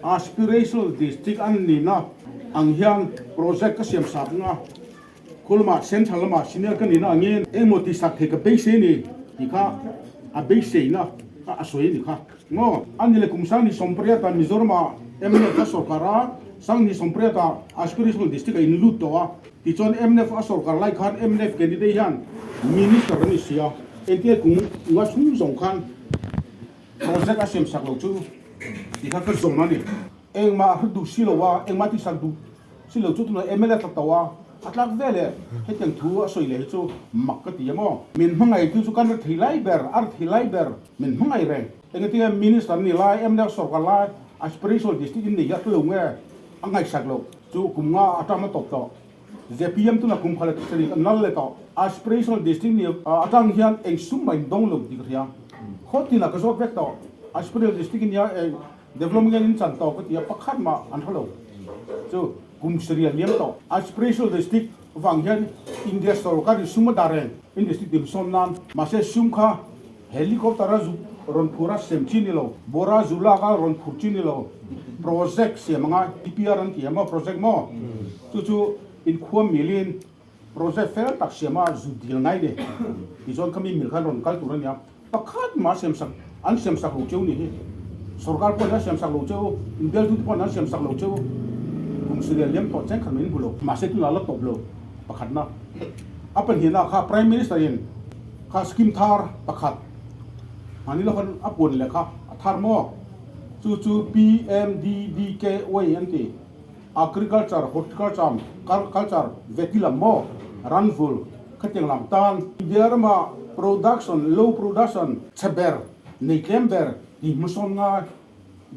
Aspirational District an nihna ang hian project ka siam sak ang a, khulumah Central lamah senior ka nihna angin engmaw tihsak thei ka beisei a ni tih kha a beiseina kha a sawi a ni kha. Maw? A ni le kum 2018 ah Mizoramah mnf a sorkar a, 2018 ah Aspirational District a inlut tawh a, tichuan mnf a sorkar lai khan mnf candidate hian Minister a ni si a, engtia kum nga chhung zawng khan Project a siam sak lo chu ti kha ka zawn a ni. Engmah a hre duh si lo a, engmah ti sak duh si lo chu tunah mla tla tawh a, a tlak ve leh hetiang thu a sawi leh hi chu mak ka ti em aw. Min hmangaih tu chu kan rethei lai ber, a rethei lai ber min hmangaih reng. Engati nge Minister ni lai, mla sorkar lai, Aspirational District in nei hi a hre lo nge a ngaihsak loh chu kum nga atang a tawp tawh. Zpm tuna kum kha leh sarih an lal leh tawh. Aspirational District ni atang hian eng sum mah in dawng lo tih ka hria. Khaw tinah ka zawt vek tawh. Aspirational District nia eng development nge in chan tawh ka ti a, pakhat mah an hre lo. Chu kum sarih a liam tawh. Aspirational District vang hian India sorkar in sum a dah reng in district dimsawn nan. Mahse sum kha Helicopter a zu rawn phur a sem chi ni lo, bawra zu lak a rawn phur chi ni lo, project siam anga DPR an ti a maw project maw chu chu inkhua milin project fel tak siam a zu dil ngai ni tichuan khami mil khan rawn kal tur a nia pakhat mah siam sak an siam sak lo cheu ni hi sorkar pawhin a siam sak lo cheu inbialtute pawhin an siam sak lo cheu kum sirial liam tawh cheng khat mai in hmu lo mahse tunah la tawp lo pakhatna a pahnihna kha prime minister in Kha scheme thar pakhat mahni lawk an a puan leh kha a thar maw? Chu chu PMDDKY an ti. Agriculture, Horticulture, Culture, Veti lam maw? Ranvul khatiang lam tan. India rama production, low production, chhe ber, nei tlem ber tih hmasawn ngai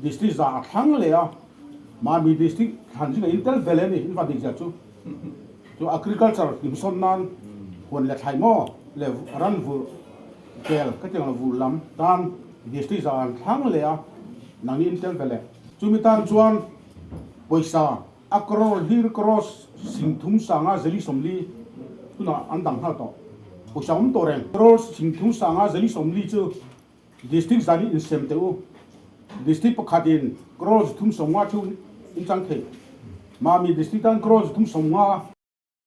district za a thlang leh a. Mahni district thlan zingah in tel ve leh a ni, in va dik zia chu. Chu agriculture hlimsawn nan huan leh thlai maw leh ran vulh vel ka tiang lo vulh lam tan district za an thlang leh a, nangni in tel ve leh. Chumi tan chuan pawisa a crore hlir crore 30 sanga 440 tunah an dang nghal tawh. Pawisa awm tawh reng. Crore 30 sanga 440 chu District zan in insem teh u. District pakhat in crore 350 theuh in chang thei. Mami district tan crore 350.